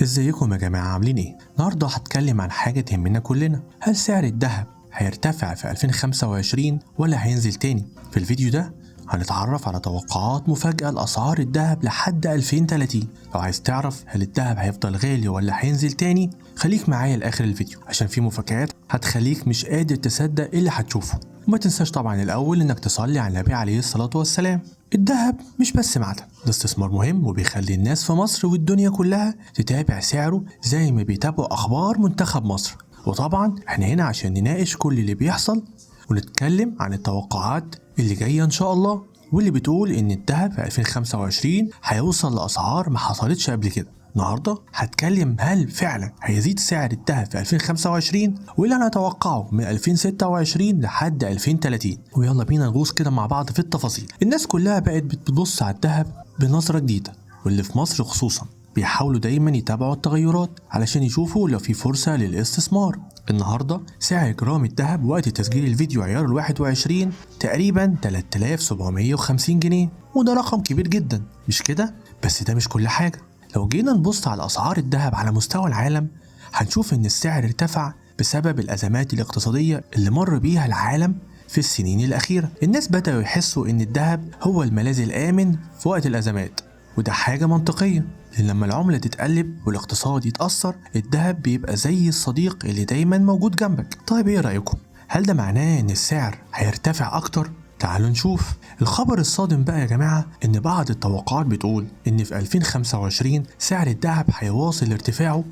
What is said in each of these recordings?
ازيكم يا جماعة، عاملين ايه؟ النهاردة هتكلم عن حاجة تهمنا كلنا. هل سعر الذهب هيرتفع في 2025 ولا هينزل تاني؟ في الفيديو ده هنتعرف على توقعات مفاجأة لأسعار الذهب لحد 2030. لو عايز تعرف هل الذهب هيفضل غالي ولا هينزل تاني، خليك معايا لآخر الفيديو عشان في مفاجآت هتخليك مش قادر تصدق اللي هتشوفه. وما تنساش طبعا الأول إنك تصلي على النبي عليه الصلاة والسلام. الذهب مش بس معدن، ده استثمار مهم وبيخلي الناس في مصر والدنيا كلها تتابع سعره زي ما بيتابعوا أخبار منتخب مصر. وطبعا احنا هنا عشان نناقش كل اللي بيحصل ونتكلم عن التوقعات اللي جاية إن شاء الله، واللي بتقول إن الذهب في 2025 هيوصل لأسعار ما حصلتش قبل كده. النهارده هتكلم هل فعلا هيزيد سعر الذهب في 2025 واللي انا اتوقعه من 2026 لحد 2030. ويلا بينا نغوص كده مع بعض في التفاصيل. الناس كلها بقت بتبص على الذهب بنظرة جديدة، واللي في مصر خصوصا بيحاولوا دايما يتابعوا التغيرات علشان يشوفوا لو في فرصة للاستثمار. النهارده سعر جرام الذهب وقت تسجيل الفيديو عيار 21 تقريبا 3750 جنيه، وده رقم كبير جدا مش كده؟ بس ده مش كل حاجة. لو جينا نبص على أسعار الذهب على مستوى العالم هنشوف إن السعر ارتفع بسبب الأزمات الاقتصادية اللي مر بيها العالم في السنين الأخيرة. الناس بدأوا يحسوا إن الذهب هو الملاذ الآمن في وقت الأزمات، وده حاجة منطقية، لأن لما العملة تتقلب والاقتصاد يتأثر الذهب بيبقى زي الصديق اللي دايما موجود جنبك. طيب إيه رأيكم؟ هل ده معناه إن السعر هيرتفع أكتر؟ تعالوا نشوف. الخبر الصادم بقى يا جماعة إن بعض التوقعات بتقول إن في 2025 سعر الذهب هيواصل ارتفاعه،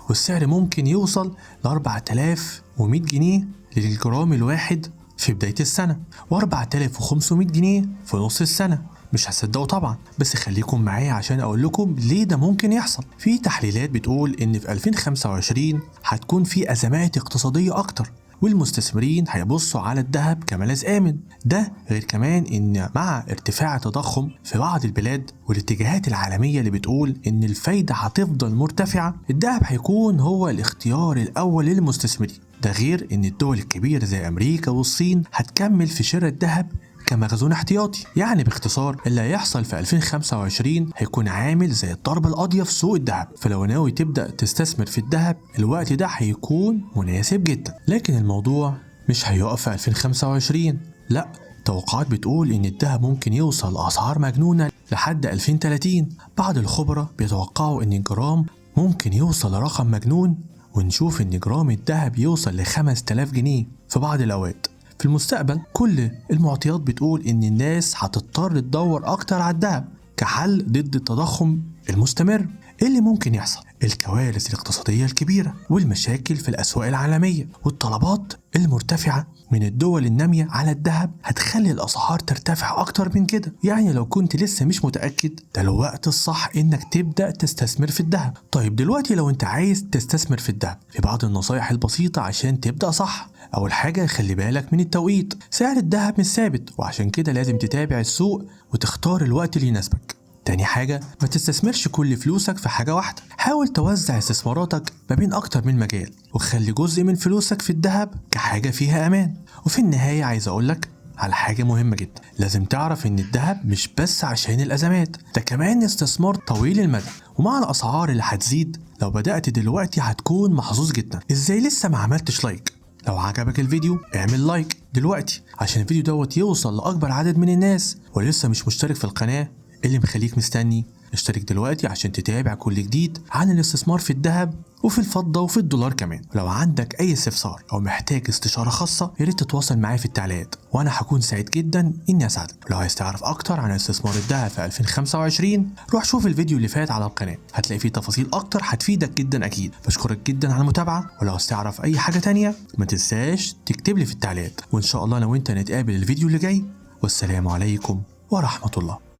والسعر ممكن يوصل ل 4100 جنيه للجرام الواحد في بداية السنة، و4500 جنيه في نص السنة. مش هتصدقوا طبعا، بس خليكم معايا عشان اقول لكم ليه ده ممكن يحصل. في تحليلات بتقول ان في 2025 هتكون في ازمات اقتصادية اكتر، والمستثمرين هيبصوا على الذهب كملاذ آمن. ده غير كمان إن مع ارتفاع التضخم في بعض البلاد والاتجاهات العالمية اللي بتقول إن الفايدة هتفضل مرتفعة، الذهب هيكون هو الاختيار الأول للمستثمرين. ده غير إن الدول الكبيرة زي أمريكا والصين هتكمل في شراء الذهب كمخزون احتياطي. يعني باختصار اللي هيحصل في 2025 هيكون عامل زي الضربة القاضية في سوق الذهب. فلو ناوي تبدأ تستثمر في الذهب الوقت ده هيكون مناسب جدا. لكن الموضوع مش هيقف في 2025، لا، توقعات بتقول ان الذهب ممكن يوصل لأسعار مجنونة لحد 2030. بعض الخبراء بيتوقعوا ان الجرام ممكن يوصل لرقم مجنون، ونشوف ان جرام الذهب يوصل ل 5000 جنيه في بعض الأوقات. في المستقبل كل المعطيات بتقول إن الناس هتضطر تدور أكتر على الذهب كحل ضد التضخم المستمر. إيه اللي ممكن يحصل؟ الكوارث الاقتصادية الكبيرة والمشاكل في الأسواق العالمية والطلبات المرتفعة من الدول النامية على الذهب هتخلي الأسعار ترتفع أكتر من كده. يعني لو كنت لسه مش متأكد، ده الوقت الصح إنك تبدأ تستثمر في الذهب. طيب دلوقتي لو أنت عايز تستثمر في الذهب، في بعض النصايح البسيطة عشان تبدأ صح. أول حاجة خلي بالك من التوقيت، سعر الذهب مش ثابت وعشان كده لازم تتابع السوق وتختار الوقت اللي يناسبك. تاني حاجة ما تستثمرش كل فلوسك في حاجة واحدة، حاول توزع استثماراتك ما بين أكتر من مجال، وخلي جزء من فلوسك في الذهب كحاجة فيها أمان. وفي النهاية عايز أقولك على حاجة مهمة جدا، لازم تعرف إن الذهب مش بس عشان الأزمات، ده كمان استثمار طويل المدى، ومع الأسعار اللي هتزيد لو بدأت دلوقتي هتكون محظوظ جدا. إزاي لسه ما عملتش like؟ لو عجبك الفيديو اعمل like دلوقتي عشان الفيديو دوت يوصل لأكبر عدد من الناس. ولسه مش مشترك في القناة، اللي مخليك مستني؟ اشترك دلوقتي عشان تتابع كل جديد عن الاستثمار في الذهب وفي الفضة وفي الدولار كمان. لو عندك اي استفسار او محتاج استشارة خاصة يا ريت تتواصل معايا في التعليقات، وانا هكون سعيد جدا اني اساعدك. لو عايز تعرف اكتر عن استثمار الذهب في 2025 روح شوف الفيديو اللي فات على القناة، هتلاقي فيه تفاصيل اكتر هتفيدك جدا اكيد. بشكرك جدا على المتابعة، ولو عايز تعرف اي حاجة تانية ما تنساش تكتب لي في التعليقات، وان شاء الله انا وانت نتقابل الفيديو اللي جاي. والسلام عليكم ورحمة الله.